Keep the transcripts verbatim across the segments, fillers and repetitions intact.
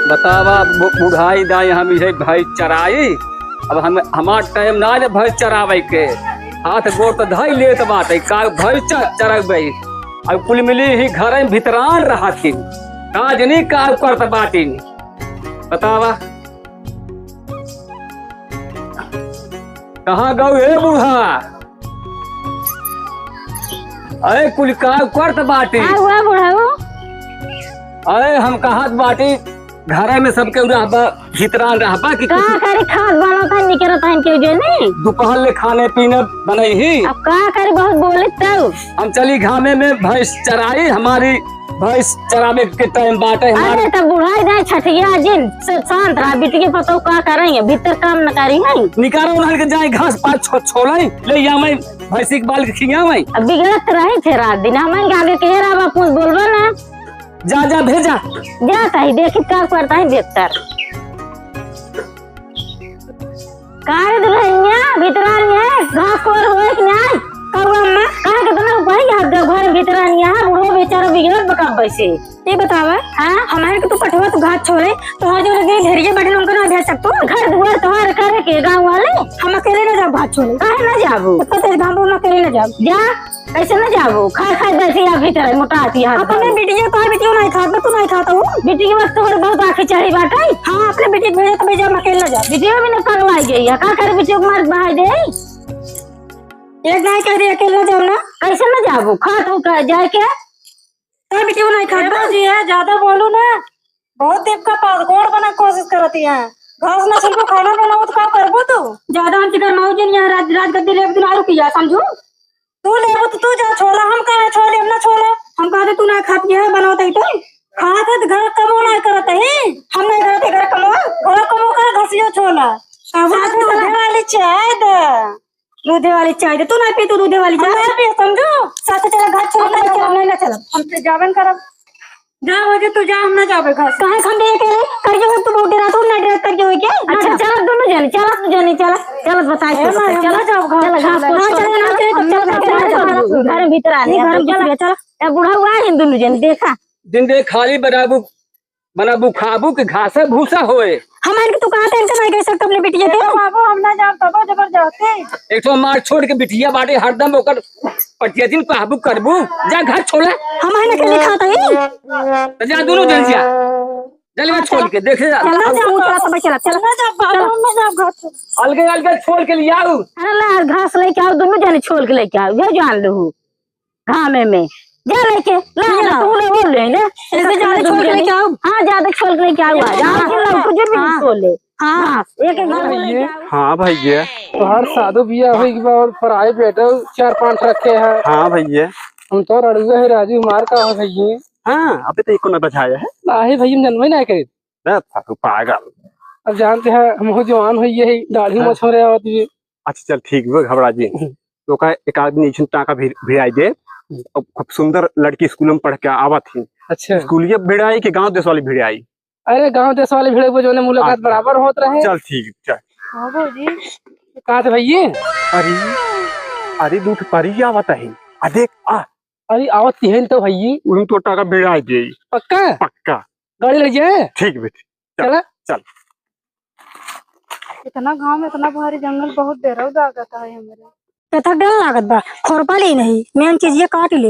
बतावा, बु-, बुढ़ाई दाई हम इहे भैंस चराई। अब हम, हमार टाइम ना है भैंस चरावे के। हाथ गोड़ तो धई लेत बाटे, का भैंस च-, चरावे? अब कुल मिली ही घर में भितरान रहती, का जनी का करत बाटी। बतावा, कहाँ गऊ हे बूढ़ा? अरे कुल का करत बाटी? का हुआ बुढ़ऊ? अरे हम कहत बाटी, घरे में सबके रहबा, भितरान रहबा कि का कुछ करी, खात बालो का निकरत हन के जे नहीं? दोपहर ले खाने पीने बनई ही। अब का करी, बहुत बोले तब। हम चली घामे में भैंस चराई, हमारी भैंस चरावे के टाइम बाटे हमार। अरे, तब बुढ़ाई जाए छठिया जिन, सब शांत रहा, बिटिया पतोह का करेंगे, भीतर काम न करी है। निकारो उन्हन के जाए घास पात छो-, छोले, ले या मैं भैंसी के बाल के खिया मैं। अब बिगड़त रहे थे रात दिन, हमन के आगे कह रहा बा, कुछ बोलबा ना। जा, जा, भेजा। जा ताही, देखी का करता है भीतर। का रे दुल्हनिया, भीतरा नहीं है, घास कोर होए कि नहीं? कौआ अम्मा, काहे के इतना उपाय है, घर भीतरा नहीं है, बूढ़ो बेचारा बिगड़त बका बैसे। ये बतावा, हाँ? हमारे के तू पठवा तू घास छोड़े, तो आज जो लगे ढेरिया बैठे उनको ना भेज सकतो? घर दुआर तोहार करे के गाँव वाले? हम अकेले ना जाब घास छोड़े। काहे ना जाबू? तो तेरे गाँव में अकेले ना जाब। जा, कैसे ना जाबू? खाए खाए बैठे या भीतर मोटा आती है। अपने बिटिया, तोहार बिटिया नहीं खात, तू नहीं खाता वो? बिटिया तोहर बहुत आँखें चढ़ी बाटे। हाँ, अपने बिटिया के भेजे तो भेजा, हम अकेले ना जाब। बिटिया भी ना पगलाई गई है, का करे बिटिया को मार बहाई दे? एक दाई कह रही अकेले ना जाब ना। कैसे ना जाबू? खात हो का जाए के? तोहार बिटिया नहीं खात ए बा? भौजी है, ज्यादा बोलू ना, बहुत देव का पास गोड़ बना कोशिश करती है। घास ना छिलबू, खाना बनाओ तो का करबू तू? ज्यादा हमसे गरमाओ जिन, यहाँ राज, राजगद्दी लेब दिन आलू किया, समझू? तू लेबू तो तू जा छोला, हम काहे छोले, हम ना छोला। हम कहते तू ना खाती है, बनाओ तई तो। खात है तो घर कमो ना करत है। हम नहीं करते घर कमो। घर कमो का घसियो छोला। अब साथ में दूधे वाली चाय दे। दूधे वाली चाय दे, तू ना पी, तू दूधे वाली हम चाय। ना पी, समझू? साथ चला घर छोड़ हम के ना चला। चलब, नहीं ना चलब। हम तो जाबे न करब। जा भौजी, तू जा, हम ना जाबे घर से। काहे हम देखे के? करके हो तू बहुत डरा, तू ना डरा करके हो क्या? अच्छा, चलो दोनों जने, चलो दोनों जने, चलो, चलो बताए ए तो, माई, हम चलो, ना जाब घर चलो, से। घास फूस हाँ, चलो, चलो, चलो, चलो, चलो, चलो, चलो, घर में भीतर आ ये गया, घर में चलो, घुस गया, चलो। चलो। ए बुढ़ा हुआ है इन दोनों जने, देखा। दिन देख खाली बनाबू, बनाबू खाबू के घासे भूसा होए। हम इनके तू कहाँ थे, इनका नहीं कह सकते अपने बिटिया के? देखो बाबू, हम ना जाब तबो जबरदस्ती। एक तो मार छोड़ के बिटिया बाटे हरदम ओकर पटिया दिन कहबू करबू, जा घर छोड़ा। हम है ना के नहीं खाता ही। तो जा दोनों जन जा। जलवा छोड़ के देखे जा। चल ना जा, चल, चल, चल, चल। ना जा, बाबू, हम ना जाब घर से। अलगे अलगे छोड़ के ले आओ। अरे ला घास लेके आओ, दोनों जने छोड़ के लेके आओ, ये जान लो। घामे में। जा लेके, ला, ला, ला। तू ले, वो ले, ले। ऐसे ज्यादा छोड़ के लेके आओ। हाँ, ज्यादा छोड़ के लेके आओ, आज। हाँ, हाँ, कुछ भी नहीं हाँ। छोड़ ले। हाँ, हाँ, एक एक घर में लेके आओ। हाँ भैया। तोहार साधु बिया होई के बा और पराई बेटा चार पांच रखे हैं। हाँ भैया। हम तो रड़ुआ है राजू, हमार का है भैया? हाँ, अबे तो एको ना बजाया है। नाही भैया, हम जनवे ना करी। ना था तू पागल। अब जानते हैं, हम हो जवान होई है, दाढ़ी हाँ। मछोरे आवत ये। अच्छा चल ठीक बा, घबरा जी। हम्म। तो का एक आदमी ऐसन टाका भि-, भिड़ाई दे। हम्म। अब खूब सुंदर लड़की स्कूल में पढ़ के आवत ही। अच्छा। स्कूलिया भिड़ाई के गांव देश वाली भिड़ाई? अरे गांव देश वाली भिड़ाई, वो जोने मुलाकात अच्छा। बराबर होत रहे। चल ठीक, चल। हाँ भौजी। कहाँ थे भैया? अरे, अरे दू ठो परी आवत है। आ देख, आ। अरे आवत ही है तो भैया। उन तो टाका भिड़ाई दे। पक्का? पक्का। गाड़ी ले जाए? ठीक बेटी। चल, चला। चल। इतना घाम, इतना भारी जंगल, बहुत डराव लागत है हमरे। कथा डर लागत बा, खोरपा ले नहीं, मेन चीज ये काट ले।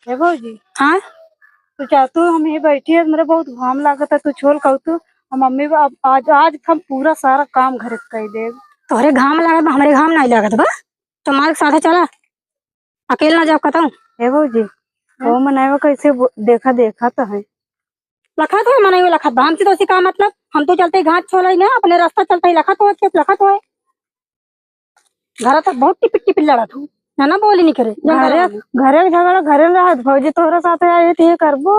हे भौजी। हाँ? तू चाहतू हम यहीं बैठी है, मेरे बहुत घाम लागत है, तू छोल कहतू, हम मम्मी बा-, अब आज, आज हम पूरा सारा काम घर के कर देब। तोहरे घाम लागत बा, हमरे घाम नहीं लागत बा, तो मालिक साथे चला। अकेले ना जाओ कतहूँ। हे भौजी, हाँ? वो मनैवा कैसे बो-, देखा, देखा तो है। लखत हो मनैवा लखत बा, हमसे तो उसी का मतलब, हम तो चलते ही घास छोलाई ना, अपने रास्ता चलते ही लखत हो, के लखत हो। घर तो बहुत टिपिक टिपिक लड़त हो, ना, ना बोली नहीं करे, जंगल घरे, वाली। घरे के झगड़ा घरे में रहत, भौजी तोहरे साथे आई तो ये करबो।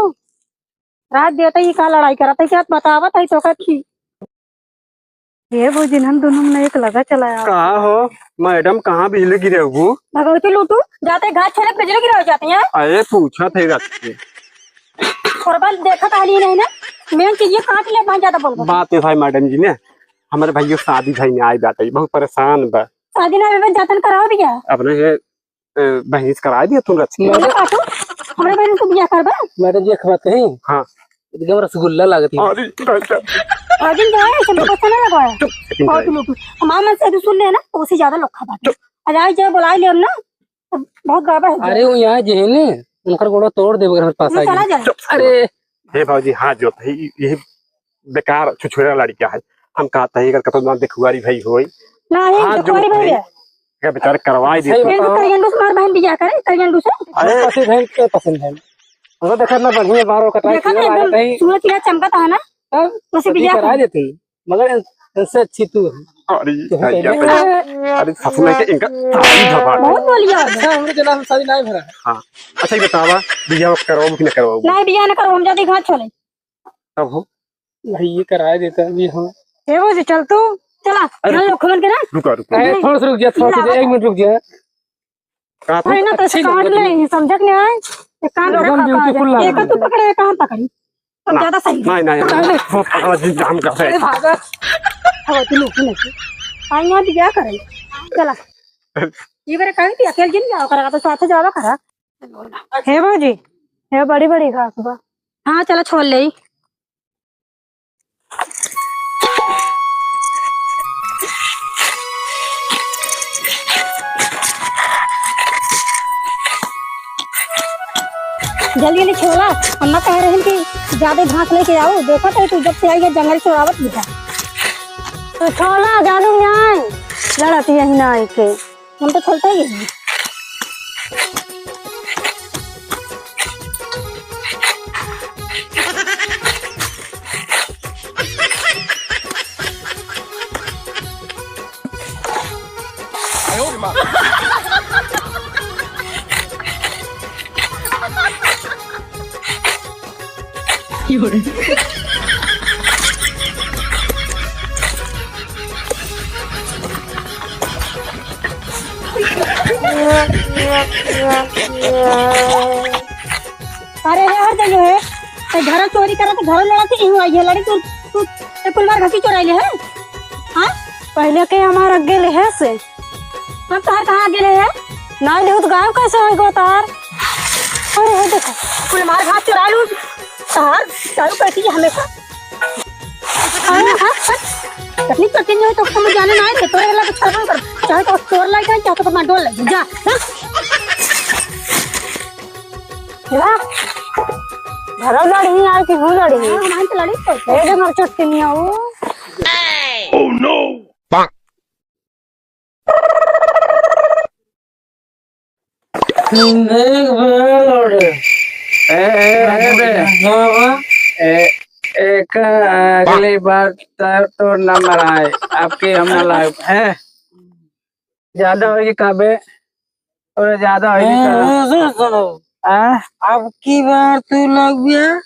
रात देते ही का लड़ाई करत है, क्या बतावत है तो का की। हे भौजी, हम दोनों में एक लगा चला आओ। कहाँ हो मैडम, कहाँ बिजली गिरे हो? भगवती लूटू, जाते घास छोले बिजली गिराओ जाते हैं। अरे पूछा थे रात के। थोड़ा बार देखा कहली नहीं ना, मेन चीज ये काट ले, बहुत ज्यादा बोल। बात है भाई मैडम जी ने, हमारे भाई की शादी भाई में आई बात है, बहुत परेशान बा। शादी ना में जातन कराओ भैया। अपने ये ए, बहन से करा दिया तुम रच के। मैडम, काटो, हमरा बहन को बियाह करबा? मैडम जी, एक बात कही। हाँ। एकदम रसगुल्ला लागत है। अरे, अच्छा। और दिन जो है, ऐसे में गुस्सा ना लगवाए। चुप, चुप, और चुप। तुम लोग, हमारे मन से यदि सुन ले ना, तो उसे ज्यादा लोग खा पाते। चुप। और आज जो बुला ले हम ना, तो बहुत गड़बड़ है। अरे, वो यहाँ जे है ने, उनकर गोड़वा तोड़ देबे अगर हमारे पास तुम आ चला गई। जाए। चुप। अरे। हे भौजी, हाथ जोत है, ये, ये बेकार छुछुरा लड़का है। हम कहत है, अगर कतौ ना देखुआरी भई होई। नहीं, हाथ जोत देखुआरी भई है। है। का बेचारे करवाई सही देते। बताओ। करियंडू से हमार बहन बियाह करे, करियंडू से। अरे। पसंद है, के पसंद है? हमको देखत ना बढ़िया बारो कटाई देखत किए एकदम लागत है। सूरज की तरह चमकत है ना? तब उसे शादी बियाह करा कर। देते, मगर इन-, इनसे अच्छी तू है। अरे, तू है भैया, पहले। भैया। अरे, ससुर के इनका तारीफ है बात। बहुत बोलिया। अच्छा, हमरे जना हम शादी नहीं भरा है। हाँ। अच्छा, ये बतावा, बियाह करवाओ कि ना करवाओ? नहीं, बियाह ना करो, हम जाते घर छोड़े। तब हो? भाई, ये कराए देता अभी हम। ए भौजी, चल तू। चला, अरे, चल, लोग खमन के ना। रुका, रुका। अरे, थोड़ा सा रुक जा, थोड़ा सा, लावा। एक मिनट रुक जा। का तू? भाई, ना तो अच्छी काट लग रही ले, है। समझक नहीं आए। एक काम कर, एकदम पकड़ बिल्कुल जा। लाग एक रही तू है। पकड़े, एक हम पकड़ी। तो ना, ज्यादा सही। नहीं, नहीं, नहीं। नहीं, नहीं। बहुत पकड़ा जी, जाम का है। अरे, भागा। अब तू लोग नहीं। आई यहाँ बियाह करे। चला। ये करे कहीं थी, अकेले जिन जाओ करा, तो साथ जावा करा। हे भौजी, हे बड़ी बड़ी घास बा। हाँ, चला छोड़ ले। जल्दी जल्दी छोला, अम्मा कह रही कि ज्यादा घास लेके आओ, देखा तो तू जब से आई है जंगल चोरावत भी था। तो छोला जानू यहाँ लड़त यही ना आई के। हम तो छोलते ही हैं। अरे रे, हर जगह है। तो घर चोरी करा तो घर लड़ा के इहू आई है लड़ी। तू, तू, ते कुल मार घसी चोराई ले है? हाँ? पहले के हमार अग्गे ले है से। हम तोहार कहाँ अग्गे ले है? ना लेहू तो गायब कैसे होई गो तोहार? अरे, हो देखो। कुल मार घास चोराई लू। तोहार चालू करती है हमेशा। अरे, हट, हट। इतनी कठिन नहीं हो तो तुम जाने ना आए थे। तोरे वाला तो छोड़ो कर। चाहे तो तोर लाइक है, चाहे तो मैं डोल लाइक। जा, जा। जा। घरों लड़ी यार कि हूँ लड़ी? हाँ, हमारे तो लड़ी तो। ए, जो मर चुटकी नहीं हो। Oh no! देख बे लौड़े। ए, ए, ए, बे। हाँ, हाँ। ए, एक अगली बार त-, तोर नंबर आए, आपकी हम ना लाइब, हैं? ज्यादा होगी का बे? अरे, ज्यादा होगी का? ए, ए, सुनो, सुनो। हाँ? अब की बार तू लग गया,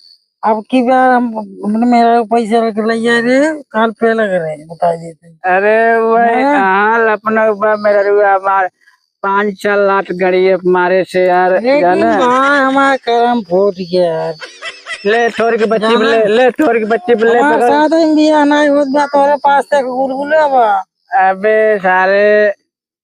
अब की बार हम, हमने मेरा पैसा रख लिया रे, काल पे लग रहे, बता देते। अरे, वही हाँ? हाल अपना ऊपर मेरा रुआ मार, पाँच छह लात गड़िए मारे से यार, लेकिन जाना? भाई, हमारा करम फूट गया यार। ले, थोड़ी के बच्ची जाना? ले, ले, थोड़ी के बच्ची ले, हमारे बगल। साथ में बियाह नहीं होत बा, तोरे पास तक गुलगुले बा। अबे सारे,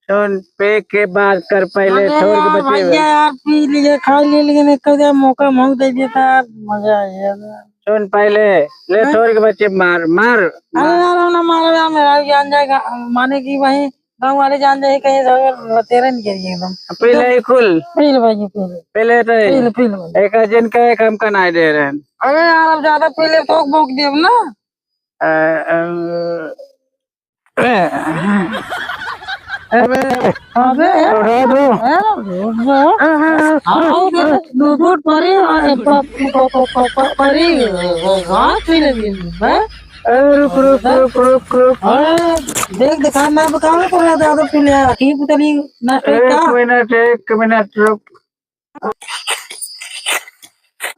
सुन, पे के बात कर पहिले, अरे थोड़ी के यार, बच्ची भैया यार, पी लिए, खा लिए, लेकिन एक कदम मौका मऊ दे देता यार, मजा आ गया था। सुन पहिले, ले हाँ? थोड़ी के बच्ची मार, मार, अरे मार। यार, हम ना मारो यार, मेरा जान जाएगा, माने कि वहीं गाँव वाले जान जाए कहीं झगड़ तेरे नहीं करिए एकदम। पी ले कुल। पी ले भाई, पी ले। पी ले तो पी ले, पी ले भाई। एक जिनका एक हमका नहीं दे रहे हैं। अरे यार, अब ज्यादा पी ले तो भोंक देब ना। अ, अ, अबे, अबे, उठा दो। अरे, दू फुट परी, अरे, प-, प-, परी, घास पी ले दिन, हैं? अरे, रुक, रुक, रुक, रुक, रुक। अरे, देख, दिखा, मैं बता रहा था, ज्यादा पी ले, ठीक उतरी, ना एक का? मिनट, एक मिनट, रुक।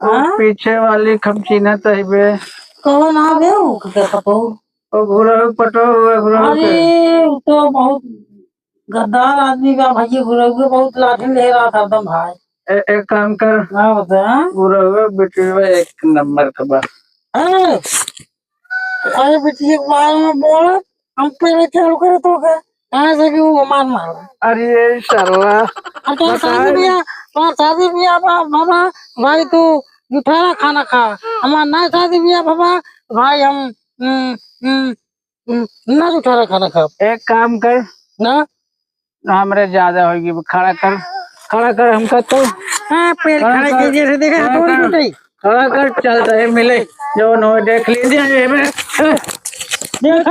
हाँ? पीछे वाली खमचीना तहिबे। कौन आ बे? वो के पतोह? वो घुरहु पटो हुआ घुरहु के। अरे, वो तो बहुत गद्दार आदमी बा भैया, घुरहु के बहुत लाठी ले रहा था एकदम भाई। ए-, एक काम कर। हाँ, बता। घुरहु बेटवा एक नंबर का बा। हाँ। अरे बिटिया के बारे में बोल, हम पहले चालू करे तो का? कहाँ से कि वो हमार मारा? अरे ये सरवा। अब तो शादी बियाह, तो शादी बियाह बा-, बाबा, भाई तू जुठारा खाना खा। हमार ना शादी बियाह भवा, भाई हम, हम्म, हम्म, हम्म, ना जुठारा खाना खा। एक काम कर, ना? हमरे ज्यादा होइगी, खड़ा कर, खड़ा कर हमका तो। हाँ, पैर खड़ा खड़ा कर, कीजिए, देखा, खड़ा कौन कर, टूटे? खड़ा कर, चलता है मिले, जो नो देख लीजिए ये में। देख,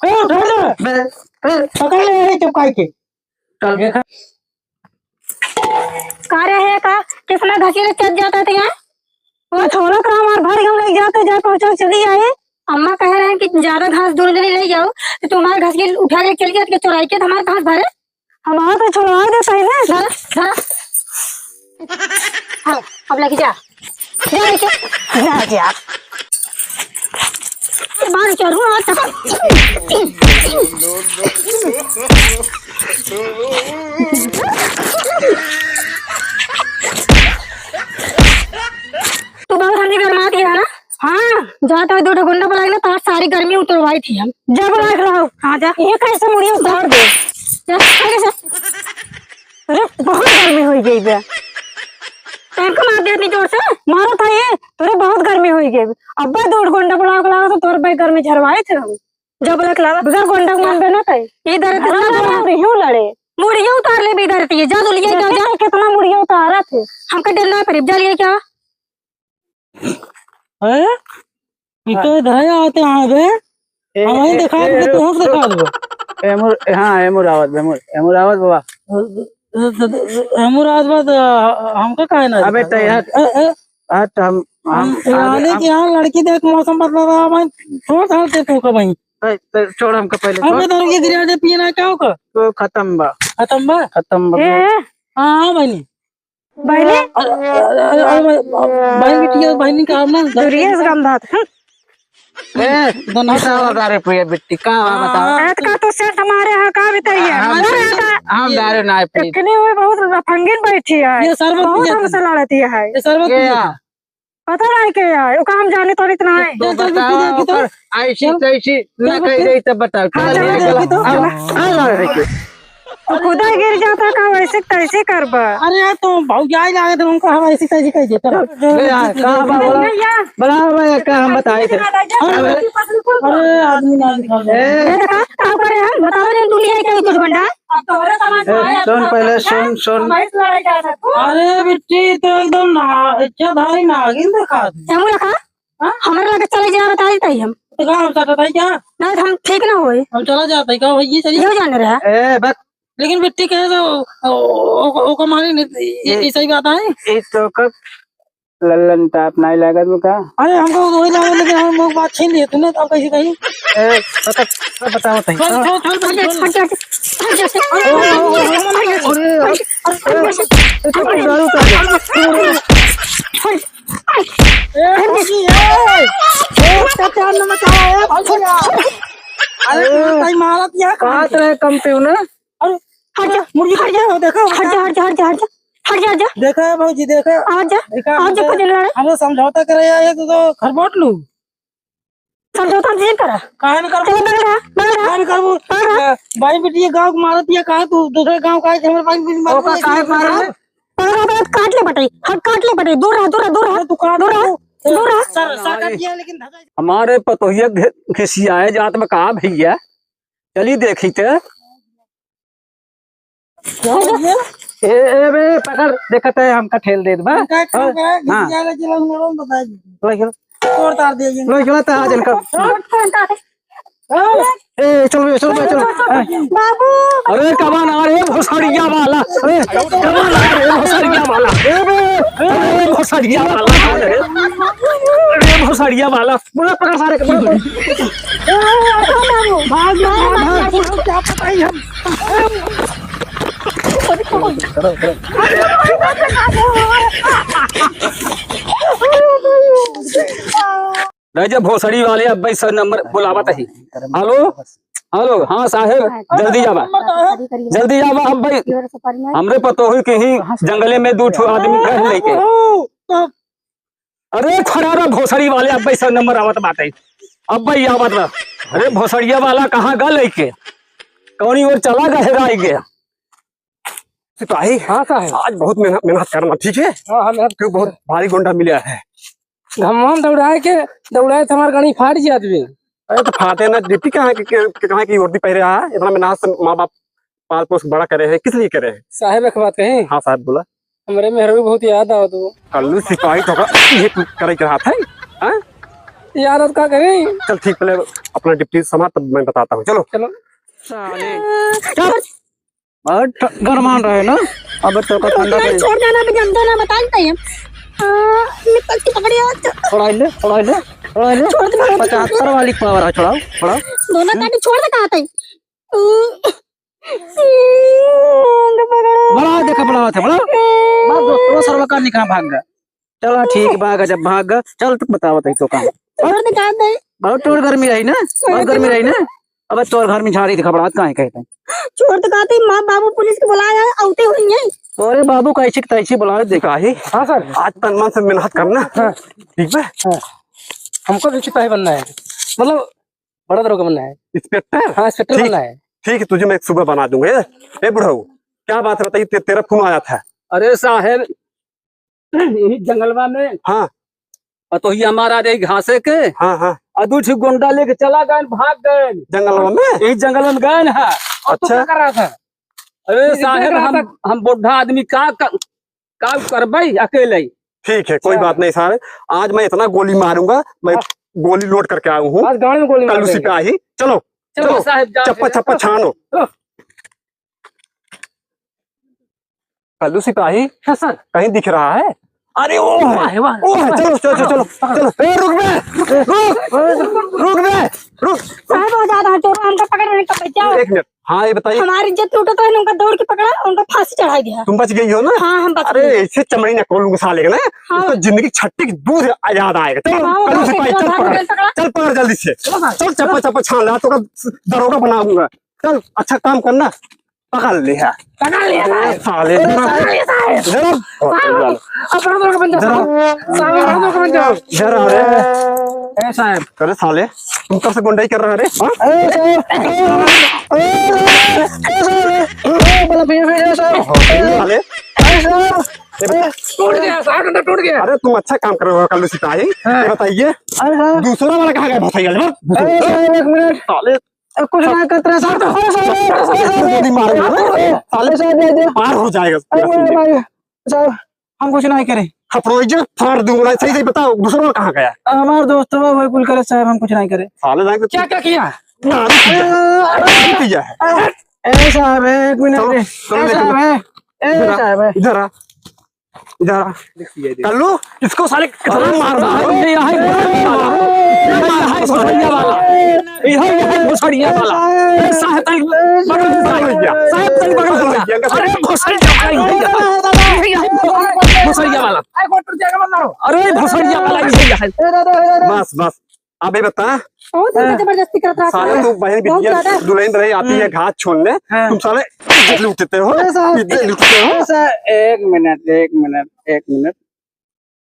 ए, उठा ले। बे, बे। पकड़ ले, अरे चुप काहे के? चल। देखा। का रहे का? कितना घसीट चल जाता था यहाँ? वो छोड़ो का हमार भाई हम लोग जाते जा पहुँचा चली आए। अम्मा कह रहे हैं कि ज्यादा घास दूर नहीं ले जाओ, तो तुम्हारे घास के उठा के चल गया, चुराई के तो हमारे घास भरे। हम आओ तो छोड़वा दे पहले। धरा, धरा। हाँ, अब लेके जा। जा लेके। जा, जा। ये बाहर चढ़ू और चढ़ू। तू बहुत हमने गरमात गया ना? हाँ, जात है दो ठो गुंडा बुलाए ना, तार सारी गर्मी उतरवाई थी हम। जा बुलाए के लाओ। हाँ, जा। ये कैसे मुड़िया उतार दे? जा, आगे से। अरे, बहुत गर्मी होई गई बे। तोर को मार दे इतनी जोर से। मारो था ये, तोरे बहुत गर्मी होई गई। अब्बे दो ठो गुंडा बुलाए के लाओ तो तोर भाई गर्मी झरवाए थे हम। जा बुलाए के लाओ। बुजुर्ग गुंडा के मन बे ना था। ये दर्द अरे, इतना ना, बड़ा। ना, रही हूँ लड़े। मुड़िया उतार ले बे दर्द ये। जा तो लिए क्या, जा। देखते हैं कितना मुड़िया उतारा थे। हमका डर ना पड़े, जा लिए क्या? हैं? ई तो इधर ही आते हैं बे। ए, हम वहीं ए, देखा ए, देबे, ए, तू हमसे रुक। देखा देबे। एमुर, हाँ, एमुर आवत बा, एमुर, एमुर आवत बा। एमुर आवत बा, तो हमका काहे ना अबे देखा? तो यार, ए, ए, आज तो हम, हम, हम, यानी हम कि यहाँ लड़की देख मौसम बदला रहा, मैं छोड़ डालते तू का वहीं। ए, तो छोड़ हमका पहले, हम छोड़। तो दरोगे गिरा दे पिए ना क्या होगा? तो खत्म बा। खत्म बा? खत्म बा। ए, हाँ, हाँ, बहनी। बहनी? अरे, अरे, अरे, अरे, बहनी बिटिया, बहनी का नाम ना? दुरिया से गंधात। हम्म। ए, दोनों बताओ, बताओ रे प्रिया बिट्टी, का हुआ, बताओ। रात का तो सेंट मारे हैं, का बताइए? हम, अरे, रात हम दारू ना पी। इतने हुए बहुत लफंगिन बैठी है। ये शरबत बहुत पी हमसे लड़ती है। ये शरबत ये पी। आ। पता नहीं के है, ओका हम जाने तो इतना है। तो चल, चल, बताओ, बिट्टी देखी तो। ओकर ऐसी चल। तैसी चल, ना कह बिट्टी। रही तब बताओ। हाँ, चल, चल, चल, चल, चल। हाँ, हाँ, हाँ, हाँ। तो खुदा गिर जाता का वैसे तैसे करबा। अरे, तो भौजाई लागे तो उनको हम ऐसी तैसी कह देते। ले आ, कहाँ बा, बोला? भैया। बोला भैया, का हम बताए थे? अरे, अरे, आदमी ना दिखा दे। ए। ये देखा, का करे हम? बताओ रे, दुनिया के कुछ बंडा। अब तोहरे समझ में ए, आया सुन था, पहले, क्या? सुन, सुन। हमारे से लड़ाई कर सकते हो? अरे बिट्टी, तो एकदम ना, इच्छाधारी नागिन दिखा दे। एमू रखा? हाँ? हमारे लगे चले जा, बता देते ही हम। तो का हम सटत है क्या? ना, तो हम ठीक ना होए। हम चला जाते हैं, का भैया, चलिए। यो जाने रहा। ए, बक। लेकिन बिट्टी कहे तो, ओ, ओ, ओ, ओका मानी नहीं, ये, ये, ये सही बात है। ये तो कब लल्लन टाप नाई लागत बा का? अरे, हमको तो वही लागत, लेकिन हम लोग बात छीन लिए तूने, तो अब कैसे कही? ए, बता, बता, बता, बता। छोड़, छोड़, छोड़, छोड़, छोड़। हट जा, हट जा, हट जा। अरे, अरे, अरे, अरे, अरे, अरे, अरे, अरे, अरे, अरे, दारू का? हट। ए, ए, ए, ए, क्या प्यार में मचा है, ए, भाई, अरे, ए, भाई, मारत क्या? कहाँ तो है कम पे हो ना? अरे, हट जा, मुर्गी हट जा, देखो, देखो, हट जा, हट जा, हट जा, हट जा, हट जा, हट जा। देखा है भौजी, देखा। आ जा, देखा, आ जा, देखा। कुछ लड़े। हम तो समझौता करे आए, तू तो खरबोट लू। समझौता नहीं करा। काहे नहीं करबू? चलो, बगल रहा, बगल रहा। काहे नहीं करबू? बगल रहा। ए, भाई बेटी, ये गाँव को मारत, ये कहाँ तू दूसरे गाँव का है कि हमारे भाई बेटी मार ओका काहे मारे? बगल रहा, बगल काट ले बटाई, हट काट ले बटाई, दूर रहा, दूर रहा, दूर रहा, अरे, तू काट दूर रहा, ले। दूर रहा। सर, सर काट दिया, लेकिन धगा हमारे पतोहिया घे-, घिसियाए जात में का भैया? चली देखी ते। ए, ए, बे, पकड़, देखत है, हमका ठेल देत बा। हमका ठेल हाँ। बा, हाँ। घिसिया ले चला, हम लोग बता दीजिए। ले चलो। तोड़ तार दिया ये। ले चलो, तो आज इनका। ए, चल बे, चल बे, चल। बाबू। अरे, कमान आ रे, भोसड़िया वाला। अरे, कमान आ रे, भोसड़िया वाला। ए, बे, अरे, भोसड़िया वाला। अरे, भोसड़िया वाला। बोला, पकड़ सारे के, बोला, पकड़। भाग, भाग, भाग, भाग, क्या पता ही हम। रह जा भोसड़ी वाले, अब भाई सौ नंबर बुलावत ही। हेलो, हेलो, हाँ साहेब, जल्दी जावा, जल्दी जावा। अब भाई हमरे पतोही के ही जंगले में दू ठो आदमी रह लेके। अरे खड़ा रह भोसड़ी वाले, अब भाई सौ नंबर आवत बाटे, अब भाई आवत रह। अरे भोसड़िया वाला कहाँ गा लेके, कौनी ओर चला गा, हेराई गया। सिपाही, हाँ साहब। आज बहुत मेहनत, मेहनत करना, ठीक है? हाँ, हाँ, मेहनत। क्यों, बहुत भारी गुंडा मिला है। घमवा में दौड़ाए के, दौड़ाए तो हमार गणी फाट जात भी। अरे तो फाटे ना, डिप्टी कहाँ की, के, के, कहाँ की वर्दी पहरे आ? इतना मेहनत से माँ बाप पाल पोस के बड़ा करे हैं, किस लिए करे हैं? साहब, एक बात कही? हाँ साहब, बोला। हमरे मेहरारू बहुत याद आवत हो। कल्लू सिपाही तो का ये करे के रहा था, हाँ? याद आवत का करी? चल ठीक, पहले अपना डिप्टी संभाल, तब मैं बताता हूँ, चलो। चलो। साले। चल। बड़ा ठ-, गरमान रहे ना। अब तो का ठंडा अरे, करे। छोड़ देना, अभी जानते ना, बता देते हैं। हाँ, मैं कस के पकड़ी आज। थोड़ा ले, थोड़ा ले, थोड़ा ले। छोड़ दे, छोड़ दे। पचहत्तर वाली पावर है, छोड़ाओ, छोड़ाओ। दोनों काटी छोड़ दे, कहा थे। बड़ा देखा, बड़ा होता है, बड़ा। बड़ा दोस्तों, सरवा का निकाह भाग गया। चला ठीक बा, गजब भाग गया। चल, तू बतावा, तई तो का। छोड़ दे, कहा थे। बहुत तोर गर्मी रही ना, बहुत गर्मी रही ना। अब तोर घर में झाड़ी दिखा बड़ा, काहे कहते हैं? छोड़ तो कहते, माँ बाबू पुलिस के बुलाया है, आते हुई है। अरे बाबू, कैसे की तैसे बुलाए दे। सिपाही, हाँ सर। आज तन मन से मेहनत करना। हाँ। ठीक है? हाँ। हमको भी सिपाही बनना है, मतलब बड़ा दरोगा बनना है। इंस्पेक्टर? हाँ, इंस्पेक्टर ठीक, बनना है। ठीक है, तुझे मैं सुबह बना दूंगा। ए, ए बुढ़ऊ, क्या बात है बताइए, ते-, तेरा फोन आया था। अरे साहेब, यही जंगलवा में हाँ। पतोहिया मारा रही घासे के। हाँ, हाँ। और दू ठे गुंडा लेके चला गए, भाग गए। जंगलवा में? यही जंगल में गए ना। और तू अच्छा। क्या कर रहा था? अरे ये साहेब, क्या कर रहा हम, था? हम बुढ़ा आदमी का कर, का करबे अकेले? ठीक है, कोई अच्छा। बात नहीं साहब, आज मैं इतना गोली मारूंगा, मैं हाँ। गोली लोड करके आया हूँ। आज गाड़ी में गोली मार कल्लू देंगे। सिपाही, चलो, चलो चलो, साहब, जाओ चप्पा, फिर। चप्पा छानो। चलो। कल्लू सिपाही, हाँ सर। कहीं दिख रहा है? अरे वो है, वाह, वाह, वो है, वाह। चलो, चलो, चलो, चलो, चलो। ए, रुक बे, रुक, रुक बे, रुक। साहब, बहुत ज्यादा है, चोर हमका पकड़ रहे हैं, कब बचाओ? एक मिनट, हाँ, ये बताइए। हमारी इज्जत लूटत रहे, उनका दौड़ के पकड़ा, उनका फांसी चढ़ाई दिया। तुम बच गई हो ना? हाँ, हम बच अरे, गए। ऐसे चमड़ी ना खोलूंगा साले के ना, हाँ। उसको जिंदगी छट्टी की दूर याद आएगा। चलो, हाँ, वो कल्लू बहुत सिपाही, चल तेज पकड़, था। चल पकड़ जल्दी से। चलो, चल, चप्पा, चलो। चप्पा छान ला, तो दरोगा बनाऊंगा। चल, अच्छा काम करना, पकड़ लिया। पकड़ लिया ए, साहब। साले, ए, जरा, पकड़ लिया साहब। जरा, साहब, अब बड़ा दरोगा बन जाओ। जरा। साहब, बड़ा दरोगा बन जाओ। जरा रे। ए, साहब। अरे साले, तुम कब से गुंडाई कर रहे रे? हाँ? ए, साहब। ए, ए, साहब। ए, बोला, भैया, भैया, साहब। साले। ए, साहब। ए, टूट गया, साहब, डंडा टूट गया। अरे, तुम अच्छा काम कर रहे हो, कल्लू सिपाही। हाँ। ये बताइए, अरे, हाँ। दूसरा वाला कहाँ गया? भसाई वाला, हाँ? अरे, साहब, एक मिनट। साले, ए, कुछ ना करत रहे, साहब। अरे, साहब, अरे, साहब, अरे, साहब, मारो, अरे, साले, साहब, दे दे। पार हो जाएगा अरे, पूरा मेरे सीन। भाई, साहब, हम कुछ नहीं करे। खपड़ोइया फाड़ दूंगा, सही, सही बताओ, दूसरा कहाँ गया? हमार दोस्त बा, वही कुल करे, साहब, हम कुछ नहीं करे। साले, जाके क्या, क्या किया? मारो, अरे, अरे, किया है। ए, साहब, एक मिनट चलो, रे। चलो, ए, लेके साहब, चलो। ए, ए, इधर आ, साहब, ए। इधर आ। इधर आ। कल्लू, इसको साले कितना मार मारो। ये है, ये है भोसड़िया वाला। ये है, ये है भोसड़िया वाला। ए, साहब, तनी बगल से साहब। साहब, तनी बगल से साहब। अरे, भोसड़िया वाला, ये है। ये है भोसड़िया वाला। अरे, भोसड़िया वाला, ये है। बस, बस। अबे बता। बहुत ज्यादा हाँ। जबरदस्ती करत रहा साले, था। तू बहन बहुत बिटिया ज्यादा। दुल्हन रही, आती है हम्म। घास छोड़ने, हाँ। तुम साले इज्जत लूटते हो, अरे साहब। इज्जत लूटते हो। अरे साहब, एक मिनट, एक मिनट, एक मिनट।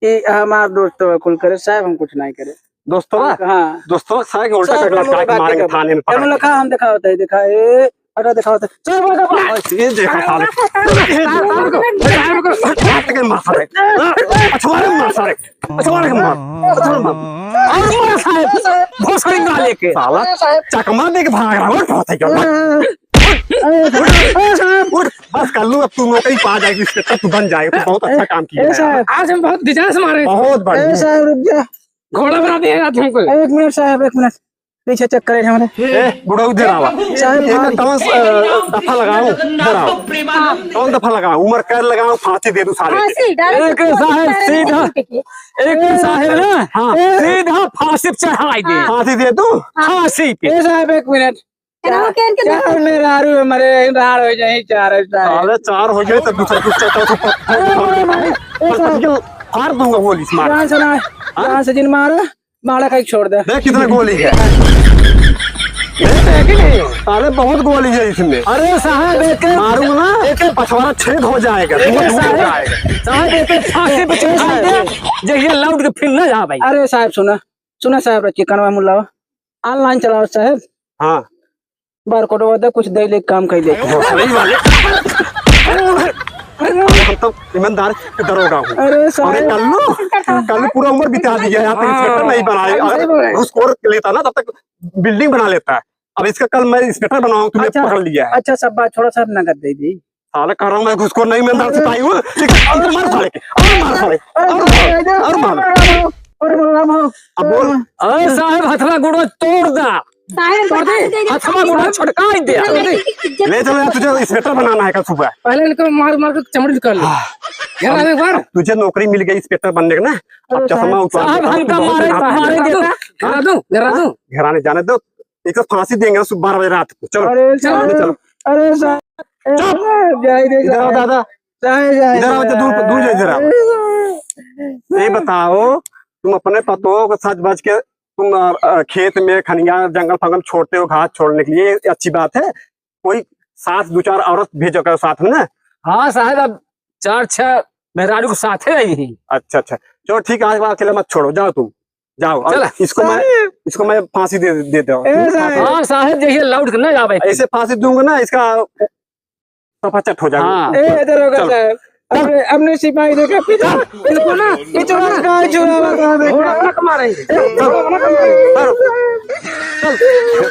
ई हमार दोस्त बा, कुल करे साहब, हम कुछ नहीं करे। दोस्तवा? हाँ। दोस्तवा, साले के उल्टा साहब, कटला हम काट बात मारेंगे कर-, थाने में पकड़ हम के। लोग का हम दिखावत है, दिखा, ए, अरे दिखाओ तो। चल, बोल, बोल, बोल। बस ये देखा साले। साहब, साहब, साहब, साहब, साहब, साहब, मार साले। अछवाड़े में मार साले। अछवाड़े में मार। अछवाड़े में मार। और मार साहब। भोसड़ी ना लेके। साला चकमा दे के भाग रहा है। उठ, उठ, उठ, उठ, उठ, उठ। बस कल्लू, अब तू नौकरी पा जाएगी, इंस्पेक्टर तू बन जाएगा, तू बहुत अच्छा काम किया ए, है। साहब। आज हम बहुत डिजाइन से मारे। बहुत बढ़िया। ए, साहब, रुक जा। घोड़ा बना दिया आज हमको। एक मिनट साहब, एक मिनट। पीछे चेक करे हमारे। ए, बुढ़ऊ, इधर आवा। साहब, एक हाँ। कौन स-, अ, दफा लगाऊं? इधर आओ। कौन दफा लगाऊं? उम्र कैद लगाऊं, फांसी दे दूं साले के? फांसी, डायरेक्ट एक फांसी, साहब, डायरेक्ट सीधा, फांसी। एक साहब ना, हाँ। सीधा फांसी पे चढ़ाई दे। हाँ। फांसी दे दूं? हाँ। फांसी पे। ए साहब, एक मिनट। क्या, क्या मेहरारू है, मरे राड़ हो जाए, चार है, साहब। साले, चार हो गए, तब दूसरा कुछ चौथा, चौथा, अरे, अरे, अरे, अरे, फाड़ दूंगा गोली से मार। जान से ना, हाँ? जान से जिन मारा। मारा कहीं छोड़ दे। देख कितना गोली है। देख, देख, देख। अरे बहुत गोली है इसमें। अरे साहब, एक मारूंगा ना, एक पछवाड़ा छेद हो जाएगा, एक टुकड़ा टुकड़ा हो साहब, जाएगा। साहब, एक फांसी पे चढ़ा दे, जहिया लौट के फिर ना जा भाई। अरे साहब, सुना, सुना साहब, रखिए कनवा मुलावा, online चलाओ साहब। हाँ। बारकोड वादा कुछ दे ले, काम कर ले। भोसड़ी वाले। हम तो ईमानदार दरोगा हूँ। अरे साहब। अरे कल्लू, कल्लू पूरा उम्र बिता दिया है, यहाँ तक हाँ। इंस्पेक्टर नहीं बनाए। हाँ, सही बोल रहे हैं। अगर घूसखोर लेता ना, तब तक बिल्डिंग बना लेता है। अब इसका कल मैं इंस्पेक्टर बनाऊँ, तुमने अच्छा, पकड़ लिया है। अच्छा, सब बात छोड़ो, सब नगद दे दी। साले कह रहा हूँ मैं घूसखोर नहीं, ईमानदार सिपाही हूँ। ठीक है, और मार साले के, और मार साले, और मार, और मार। अरे, अरे, अरे, अरे, अब बोल। अरे साहब, हथवा गोड़वा तोड़ दा। साहब, तोड़ दे। बता दे, हथवा गोड़वा छटकाई दे। इज्जत ले चलो यार, तुझे इंस्पेक्टर बनाना है कल सुबह। पहले इनको मार मार के चमड़ी निकाल लो। हाँ। घेरा दे एक बार। तुझे नौकरी मिल गई इंस्पेक्टर बनने का ना, अब अरे चश्मा साहब। उतार साहब, दे। हमका मारे, मारे देता। घेरा दो, घेरा दो। घेराने जाने दो, एक तो फांसी देंगे सुबह बारह बजे रात को। चलो, अरे चलो, साहब, चलो। अरे साहब, चुप। जाए दे इधर आओ साहब। दादा, जाए, जाए, इधर आओ, इधर दूर, दूर जाओ, इधर आओ। ये बताओ, तुम अपने पतोह को सज बज के तुम, अ, अ, खेत में, खनिया, जंगल फंगल छोड़ते हो, घास छोड़ने के लिए, ये अच्छी बात है? कोई साथ दो चार औरत भेजो करो साथ में ना। हाँ साहब, अब चार छह मेहरारू के साथे रही ही। अच्छा, अच्छा, चलो ठीक है, आज के बाद अकेला मत छोड़ो, जाओ तुम, जाओ। और चला। इसको मैं, साहब। इसको मैं फांसी दे, दे दो। ए साहब। हाँ साहब, जैसे लौट के ना जावे। ऐसे फांसी दूंगा ना, इसका सफाचट हो जाएगा। हाँ। ए दरोगा चलो। साहब, अपने, अपने सिपाही देखा पीछे, इनको ना, ये चोर का चोर वाला देखा। घोड़ा वाला मारेंगे। घोड़ा वाला मारेंगे। चलो। चलो।